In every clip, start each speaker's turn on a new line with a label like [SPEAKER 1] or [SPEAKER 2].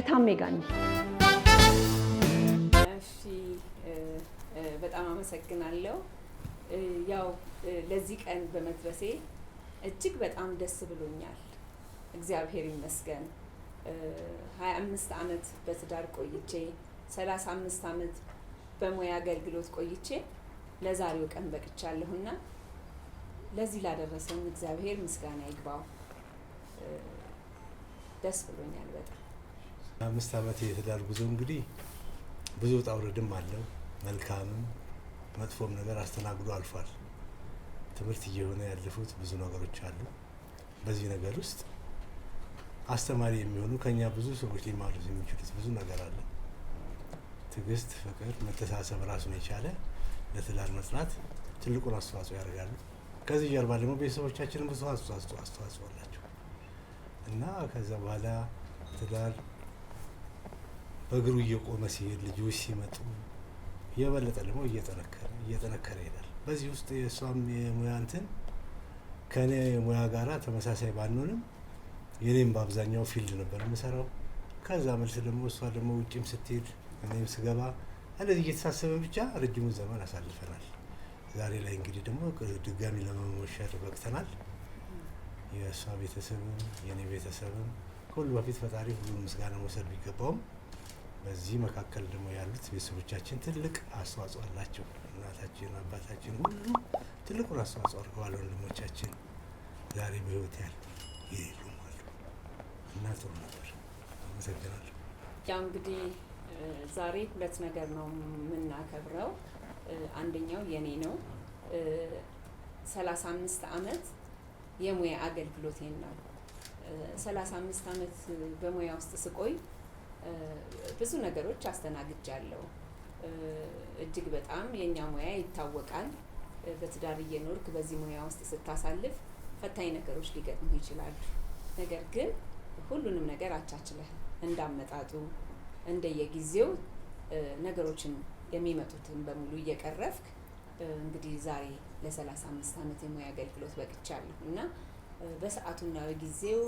[SPEAKER 1] ከታሜ ጋር።
[SPEAKER 2] እሺ፣ በጣም አመሰግናለሁ። ያው ለዚህ ቀን በመድረሴ እጅግ በጣም ደስ ብሎኛል። እግዚአብሔር ይመስገን። 25 ዓመት በትዳር ቆይቼ፣ 35 ዓመት በሙያ አገልግሎት ቆይቼ ለዛሬው ቀን በቅቻለሁና ለዚህ ላደረሰኝ እግዚአብሔር ምስጋና ይግባው። ደስ ብሎኛል በጣም።
[SPEAKER 3] 5 ዓመት የትዳር ጉዞ እንግዲህ ብዙ ውጣ ውረድም አለው። መልካምም መጥፎም ነገር አስተናግዶ አልፏል። ትምህርት እየሆነ ያለፉት ብዙ ነገሮች አሉ። በዚህ ነገር ውስጥ አስተማሪ የሚሆኑ፣ ከኛ ብዙ ሰዎች ሊማሩት የሚችሉት ብዙ ነገር አለ። ትዕግስት፣ ፍቅር፣ መተሳሰብ ራሱን የቻለ ለትዳር መጽናት ትልቁን አስተዋጽኦ ያደርጋሉ። ከዚህ ጀርባ ደግሞ ቤተሰቦቻችንን ብዙ አስተዋጽኦ አላቸው እና ከዛ በኋላ ትዳር በእግሩ እየቆመ ሲሄድ፣ ልጆች ሲመጡ የበለጠ ደግሞ እየጠነከረ እየጠነከረ ይሄዳል። በዚህ ውስጥ የእሷም የሙያ እንትን ከእኔ ሙያ ጋራ ተመሳሳይ ባንሆንም የኔም በአብዛኛው field ነበር የምሰራው። ከዛ መልስ ደግሞ እሷ ደግሞ ውጭም ስትሄድ እኔም ስገባ እንደዚህ እየተሳሰበ ብቻ ረጅሙን ዘመን አሳልፈናል። ዛሬ ላይ እንግዲህ ደግሞ ድጋሚ ለመሞሸር በቅተናል። የእሷ ቤተሰብም የእኔ ቤተሰብም፣ ከሁሉ በፊት ፈጣሪ ሁሉን ምስጋና መውሰድ ቢገባውም በዚህ መካከል ደግሞ ያሉት ቤተሰቦቻችን ትልቅ አስተዋጽኦ አላቸው። እናታችን፣ አባታችን ሁሉ ትልቁን አስተዋጽኦ አድርገዋል። ወንድሞቻችን ዛሬ በሕይወት ያሉ የሌሉም አሉ እና ጥሩ ነበር። አመሰግናለሁ።
[SPEAKER 2] ያው እንግዲህ ዛሬ ሁለት ነገር ነው የምናከብረው። አንደኛው የኔ ነው። 35 ዓመት የሙያ አገልግሎቴን ነው። 35 ዓመት በሙያ ውስጥ ስቆይ ብዙ ነገሮች አስተናግጃለሁ። እጅግ በጣም የእኛ ሙያ ይታወቃል። በትዳር እየኖርክ በዚህ ሙያ ውስጥ ስታሳልፍ ፈታኝ ነገሮች ሊገጥሙ ይችላሉ። ነገር ግን ሁሉንም ነገር አቻችለህ እንዳመጣጡ እንደየጊዜው ነገሮችን የሚመጡትን በሙሉ እየቀረፍክ እንግዲህ ዛሬ ለ35 ዓመት የሙያ አገልግሎት በቅቻለሁ እና በሰዓቱና በጊዜው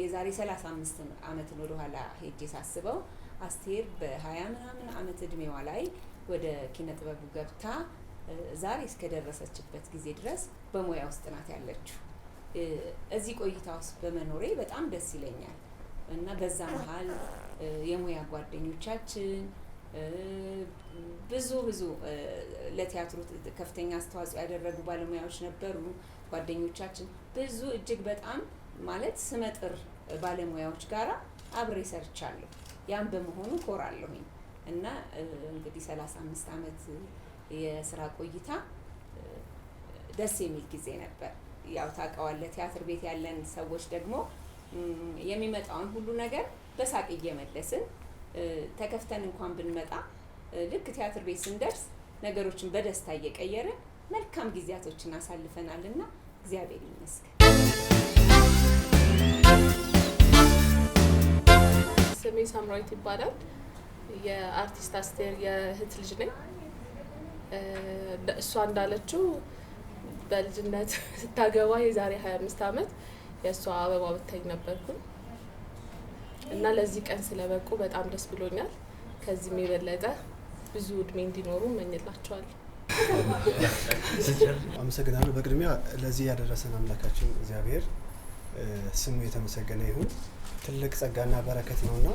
[SPEAKER 2] የዛሬ 35 ዓመትን ወደኋላ ሄጄ ሳስበው አስቴር በ20 ምናምን ዓመት እድሜዋ ላይ ወደ ኪነ ጥበቡ ገብታ ዛሬ እስከደረሰችበት ጊዜ ድረስ በሙያ ውስጥ ናት ያለችው። እዚህ ቆይታ ውስጥ በመኖሬ በጣም ደስ ይለኛል እና በዛ መሀል የሙያ ጓደኞቻችን፣ ብዙ ብዙ ለቲያትሩ ከፍተኛ አስተዋጽኦ ያደረጉ ባለሙያዎች ነበሩ። ጓደኞቻችን ብዙ እጅግ በጣም ማለት ስመጥር ባለሙያዎች ጋራ አብሬ ሰርቻለሁ። ያም በመሆኑ ኮራለሁኝ እና እንግዲህ 35 ዓመት የስራ ቆይታ ደስ የሚል ጊዜ ነበር። ያው ታውቀዋለህ፣ ቲያትር ቤት ያለን ሰዎች ደግሞ የሚመጣውን ሁሉ ነገር በሳቅ እየመለስን፣ ተከፍተን እንኳን ብንመጣ ልክ ቲያትር ቤት ስንደርስ ነገሮችን በደስታ እየቀየርን መልካም ጊዜያቶችን አሳልፈናል እና እግዚአብሔር ይመስገን።
[SPEAKER 4] ስሜ ሳምራዊት ይባላል። የአርቲስት አስቴር የእህት ልጅ ነኝ። እሷ እንዳለችው በልጅነት ስታገባ የዛሬ 25 ዓመት የእሷ አበባ በታኝ ነበርኩኝ እና ለዚህ ቀን ስለበቁ በጣም ደስ ብሎኛል። ከዚህም የበለጠ ብዙ እድሜ እንዲኖሩ እመኝላቸዋለሁ።
[SPEAKER 5] አመሰግናለሁ። በቅድሚያ ለዚህ ያደረሰን አምላካችን እግዚአብሔር ስሙ የተመሰገነ ይሁን። ትልቅ ጸጋና በረከት ነውና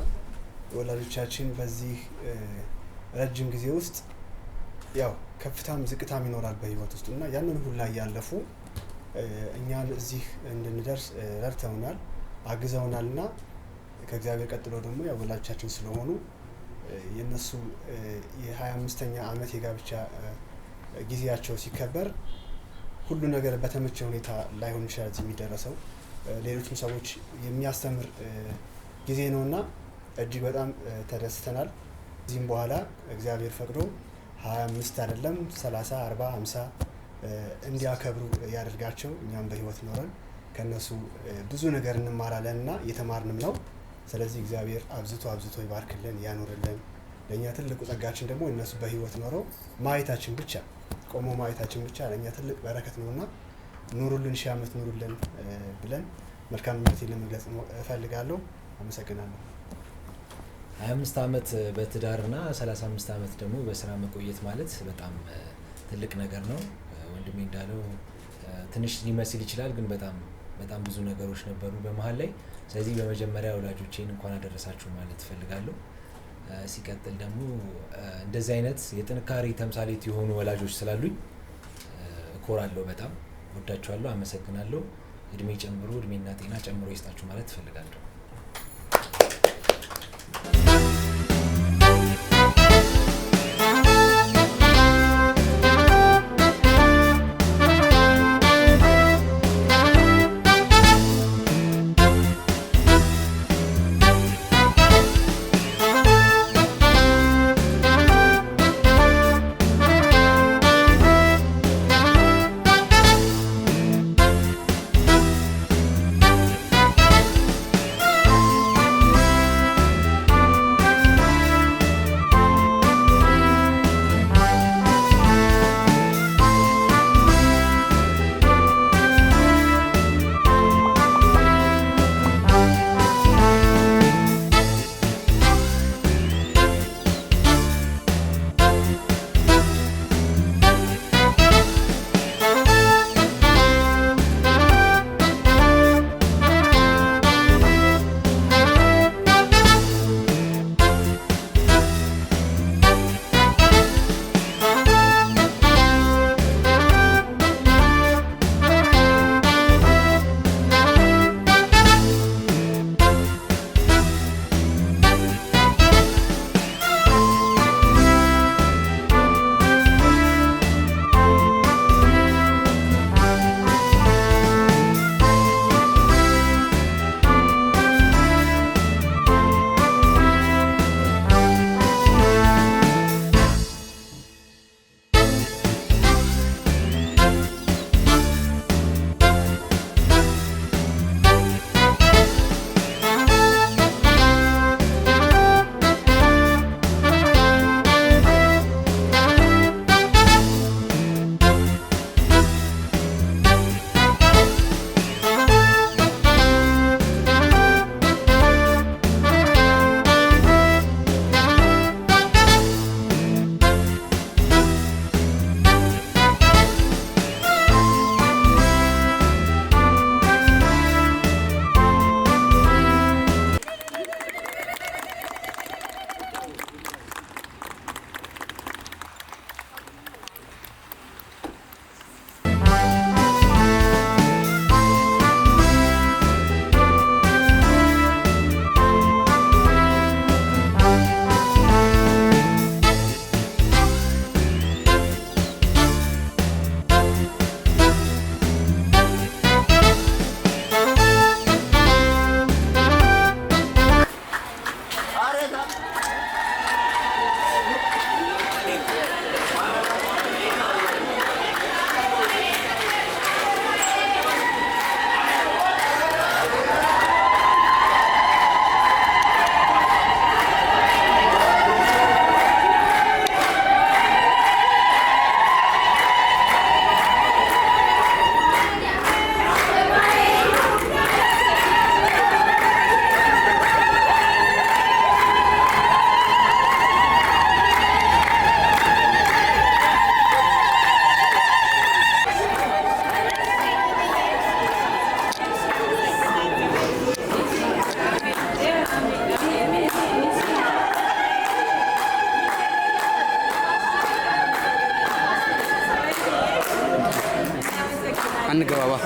[SPEAKER 5] ወላጆቻችን በዚህ ረጅም ጊዜ ውስጥ ያው ከፍታም ዝቅታም ይኖራል በህይወት ውስጥ እና ያንን ሁላ እያለፉ እኛን እዚህ እንድንደርስ ረድተውናል፣ አግዘውናል እና ከእግዚአብሔር ቀጥሎ ደግሞ ያው ወላጆቻችን ስለሆኑ የእነሱ የ25ኛ ዓመት የጋብቻ ጊዜያቸው ሲከበር ሁሉ ነገር በተመቸ ሁኔታ ላይሆን ይችላል እዚህ የሚደረሰው፣ ሌሎችም ሰዎች የሚያስተምር ጊዜ ነውና እጅግ በጣም ተደስተናል። ከዚህም በኋላ እግዚአብሔር ፈቅዶ 25 አይደለም 30፣ 40፣ 50 እንዲያከብሩ ያደርጋቸው። እኛም በህይወት ኖረን ከነሱ ብዙ ነገር እንማራለን እና እየተማርንም ነው። ስለዚህ እግዚአብሔር አብዝቶ አብዝቶ ይባርክልን፣ ያኖርልን። ለእኛ ትልቁ ጸጋችን ደግሞ እነሱ በህይወት ኖረው ማየታችን ብቻ፣ ቆሞ ማየታችን ብቻ ለእኛ ትልቅ በረከት ነውና ኑሩልን፣ ሺህ ዓመት ኑሩልን ብለን መልካም ምኞቴን ለመግለጽ እፈልጋለሁ። አመሰግናለሁ።
[SPEAKER 1] 25 ዓመት በትዳርና 35 ዓመት ደግሞ በስራ መቆየት ማለት በጣም ትልቅ ነገር ነው። ወንድሜ እንዳለው ትንሽ ሊመስል ይችላል፣ ግን በጣም በጣም ብዙ ነገሮች ነበሩ በመሀል ላይ። ስለዚህ በመጀመሪያ ወላጆቼን እንኳን አደረሳችሁ ማለት እፈልጋለሁ። ሲቀጥል ደግሞ እንደዚህ አይነት የጥንካሬ ተምሳሌት የሆኑ ወላጆች ስላሉኝ እኮራለሁ። በጣም ወዳችኋለሁ፣ አመሰግናለሁ። እድሜ ጨምሮ እድሜና ጤና ጨምሮ ይስጣችሁ ማለት እፈልጋለሁ።
[SPEAKER 6] አንገባባ።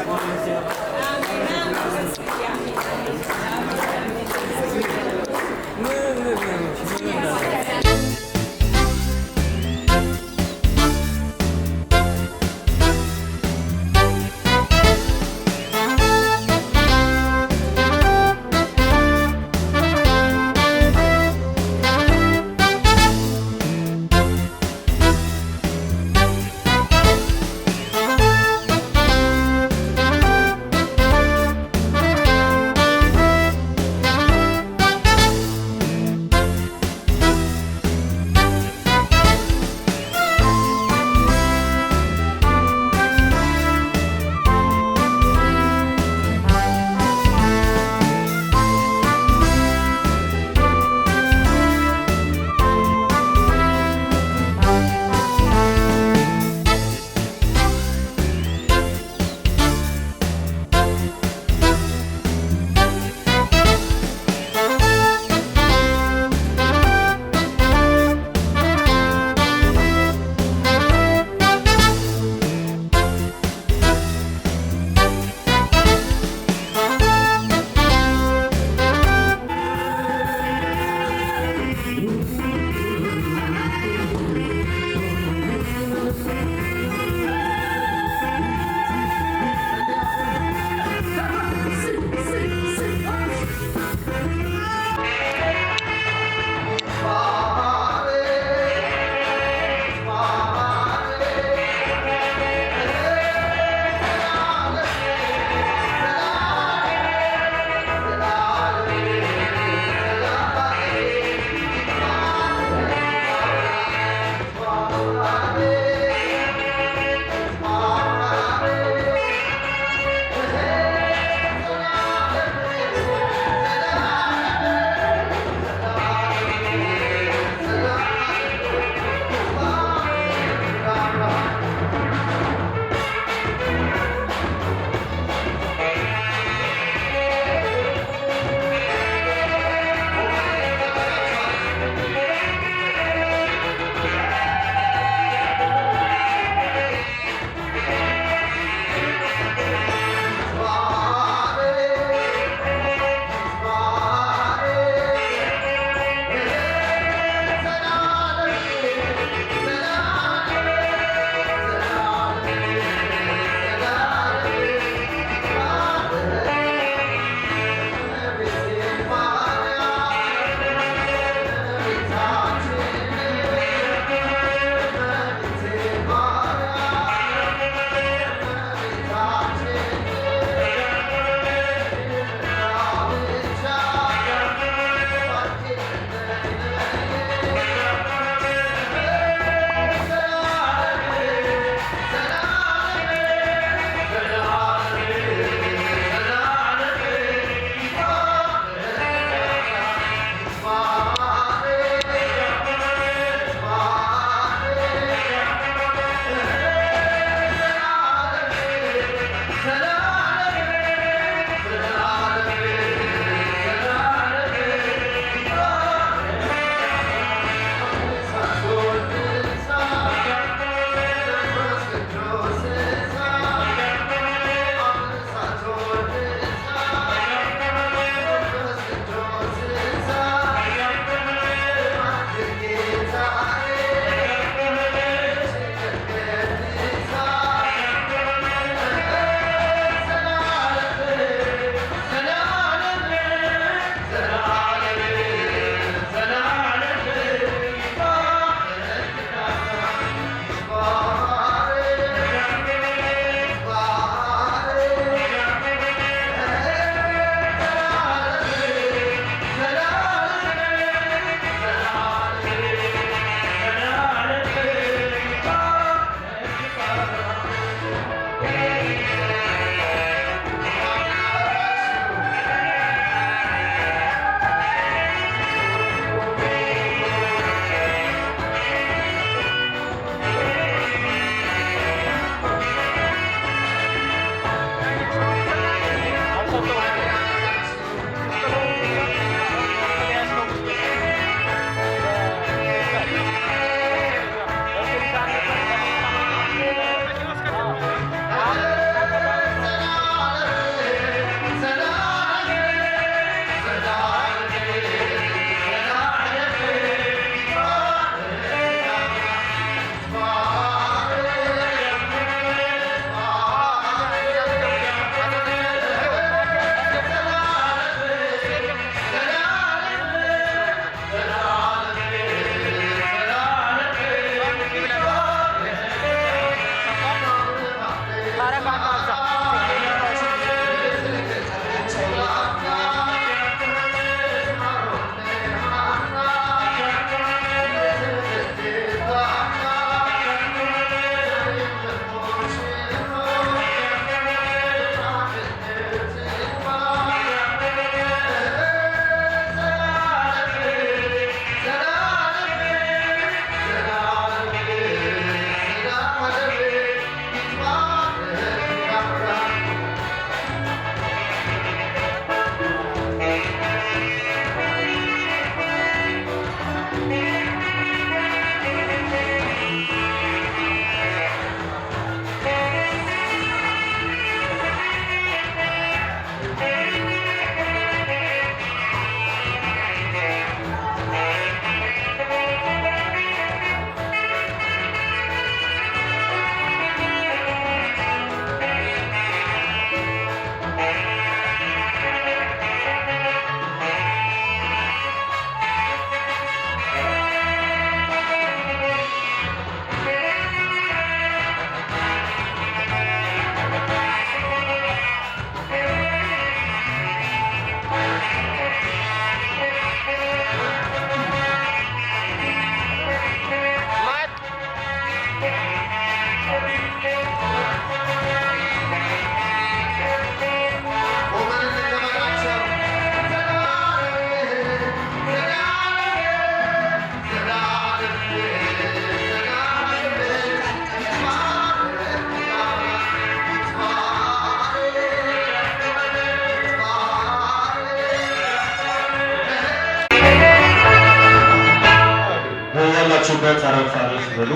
[SPEAKER 6] በያላችሁበት አረፍ አረፍ በሉ።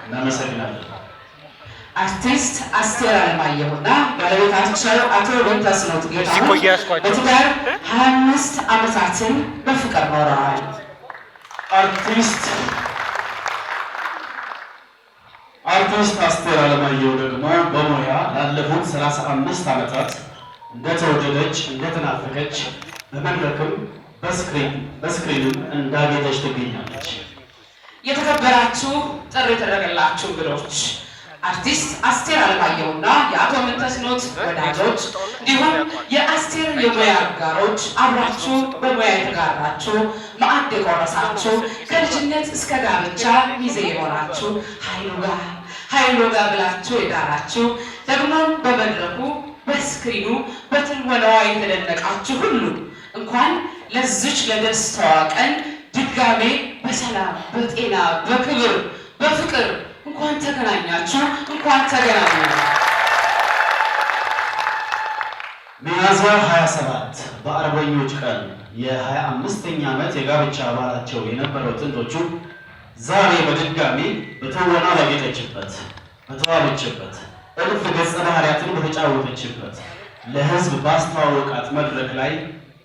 [SPEAKER 6] እናመሰግናለን።
[SPEAKER 7] አርቲስት አስቴር አለማየሁና ባለቤታቸው አቶ ወንተስኖት ጌታሁን በትዳር 25 ዓመታትን በፍቅር ኖረዋል።
[SPEAKER 6] አርቲስት አስቴር አለማየሁ ደግሞ በሙያ ላለፉት 35 ዓመታት እንደተወደደች፣ እንደተናፈቀች፣ በመድረክም በ screen ም እንዳጌጠች ትገኛለች።
[SPEAKER 7] የተከበራችሁ ጥሪ የተደረገላችሁ እንግዶች፣ አርቲስት አስቴር አለማየሁና የአቶ ምንተስኖት ወዳጆች እንዲሁም የአስቴር የሙያ አጋሮች፣ አብራችሁ በሙያ የተጋራችሁ፣ ማዕድ የቆረሳችሁ፣ ከልጅነት እስከ ጋብቻ ሚዜ የሆናችሁ፣ ኃይሉ ጋ ኃይሉ ጋ ብላችሁ የዳራችሁ፣ ደግሞ በመድረኩ በ screen ኑ በትወናዋ የተደነቃችሁ ሁሉ እንኳን ለዚች ለደስታዋ ቀን ድጋሜ በሰላም፣ በጤና፣ በክብር፣ በፍቅር እንኳን ተገናኛችሁ፣ እንኳን ተገናኙ።
[SPEAKER 6] ሚያዝያ 27 በአርበኞች ቀን የ25ኛ ዓመት የጋብቻ በዓላቸው የነበረው ጥንዶቹ ዛሬ በድጋሚ በትወና ባጌጠችበት፣ በተዋበችበት፣ እልፍ ገጸ ባህሪያትን በተጫወተችበት፣ ለሕዝብ ባስተዋወቃት መድረክ ላይ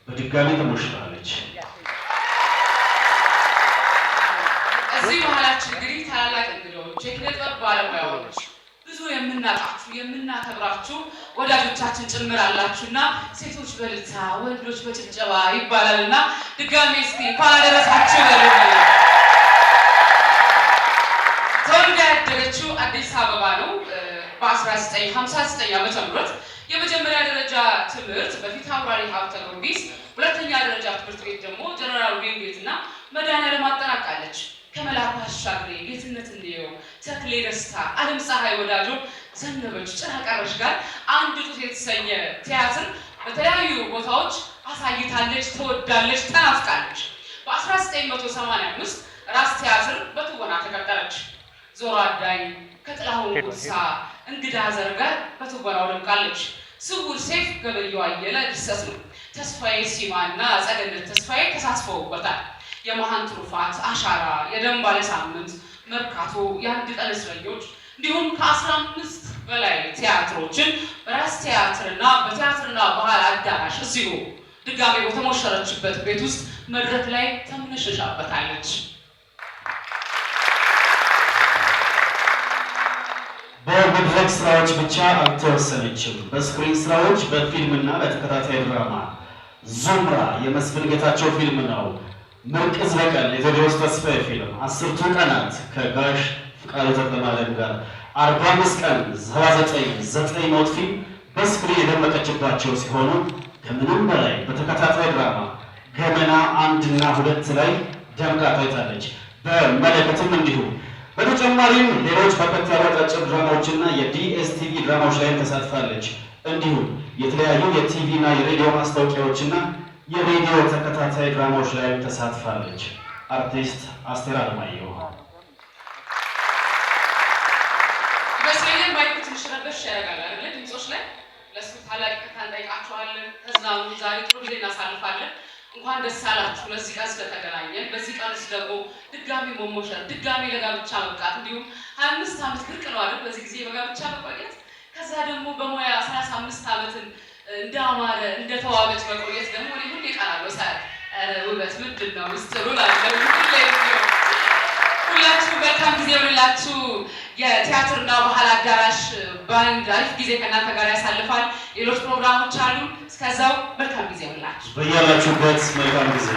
[SPEAKER 6] በድጋሚ ተሞሽራለች።
[SPEAKER 7] እዚህ መሀላችን እንግዲህ ታላላቅ እንግዶች፣ የኪነ ጥበብ ባለሙያዎች፣ ብዙ የምናውቃችሁ የምናከብራችሁ ወዳጆቻችን ጭምር አላችሁና ሴቶች በእልልታ ወንዶች በጭብጨባ ይባላልና ድጋሜ እስኪ እንኳን አደረሳችሁ በሉ። ተወልዳ ያደገችው አዲስ አበባ ነው። በ1959 ዓ.ም የመጀመሪያ ደረጃ ትምህርት በፊት አውራሪ ሀብተ ጊዮርጊስ፣ ሁለተኛ ደረጃ ትምህርት ቤት ደግሞ ጀነራል ዊንጌት እና መድኃኔዓለም አጠናቃለች። ከመላኩ አሻግሬ፣ ጌትነት እንየው፣ ተክሌ ደስታ፣ ዓለም ፀሐይ ወዳጆ፣ ዘነበች፣ ጭራ ቀረሽ ጋር አንድ ጡት የተሰኘ ቲያትር በተለያዩ ቦታዎች አሳይታለች፣ ተወዳለች፣ ተናፍቃለች። በ1985 ራስ ቲያትር በትወና ተቀጠረች። ዞሮ አዳኝ፣ ከጥላሁን ጎሳ፣ እንግዳ ዘር ጋር በትወናው ደምቃለች። ስውር ሰይፍ ገበየሁ አየለ ድርሰት ነው። ተስፋዬ ሲማና ጸገነት ተስፋዬ ተሳትፈውበታል። የመሃን ትሩፋት፣ አሻራ፣ የደም ባለ ሳምንት፣ መርካቶ፣ የአንድ ቀን እስረኞች እንዲሁም ከ15 በላይ ቲያትሮችን በራስ ቲያትርና በቲያትርና ባህል አዳራሽ እዚሁ ድጋሜ በተሞሸረችበት ቤት ውስጥ መድረክ ላይ ተምንሽሻበታለች።
[SPEAKER 6] በመድረክ ስራዎች ብቻ አልተወሰነችም። በ screen ስራዎች፣ በፊልምና በተከታታይ ድራማ ዙምራ የመስፍን ጌታቸው ፊልም ነው። ምርቅዝ በቀል የቴዎድሮስ ተስፋዬ ፊልም፣ አስርቱ ቀናት ከጋሽ ፍቃዱ ተክለማርያም ጋር፣ 45 ቀን፣ 79፣ ዘጠኝ ሞት ፊልም በ screen የደመቀችባቸው ሲሆኑ ከምንም በላይ በተከታታይ ድራማ ገመና 1ና 2 ላይ ደምቃ ታይታለች። በመለከትም እንዲሁ። በተጨማሪም ሌሎች በርከት ያሉ አጫጭር ድራማዎችና የዲኤስቲቪ ድራማዎች ላይም ተሳትፋለች። እንዲሁም የተለያዩ የቲቪ እና የሬዲዮ ማስታወቂያዎችና የሬዲዮ ተከታታይ ድራማዎች ላይም ተሳትፋለች። አርቲስት አስቴር አለማየሁ።
[SPEAKER 7] ይመስለኛል ማይኩ ትንሽ ረበሽ ያደርጋል አይደለ? ድምጾች ላይ ለሱ ታላቅ ይቅርታ እንጠይቃችኋለን። ተዝናኑ። ዛሬ ጥሩ ጊዜ እናሳልፋለን። እንኳን ደስ አላችሁ ለዚህ ቀን ስለተገናኘን። በዚህ ቀን ውስጥ ደግሞ ድጋሚ መሞሸር፣ ድጋሚ ለጋብቻ መብቃት እንዲሁም 25 ዓመት ብርቅ ነው አይደል? በዚህ ጊዜ በጋብቻ መቆየት፣ ከዛ ደግሞ በሙያ 35 ዓመትን እንዳማረ እንደተዋበች መቆየት ደግሞ እኔ ሁሌ እቀናለሁ ሳያት። ኧረ ውበት ምንድን ነው ምስጢሩ እላለሁ ሁሌ። ሁላችሁም መልካም ጊዜ ይሁንላችሁ። የቲያትርና ባህል አዳራሽ ባንድ አሪፍ ጊዜ ከእናንተ ጋር ያሳልፋል። ሌሎች ፕሮግራሞች አሉ። እስከዛው መልካም ጊዜ ይሁንላችሁ።
[SPEAKER 6] በያላችሁበት መልካም ጊዜ።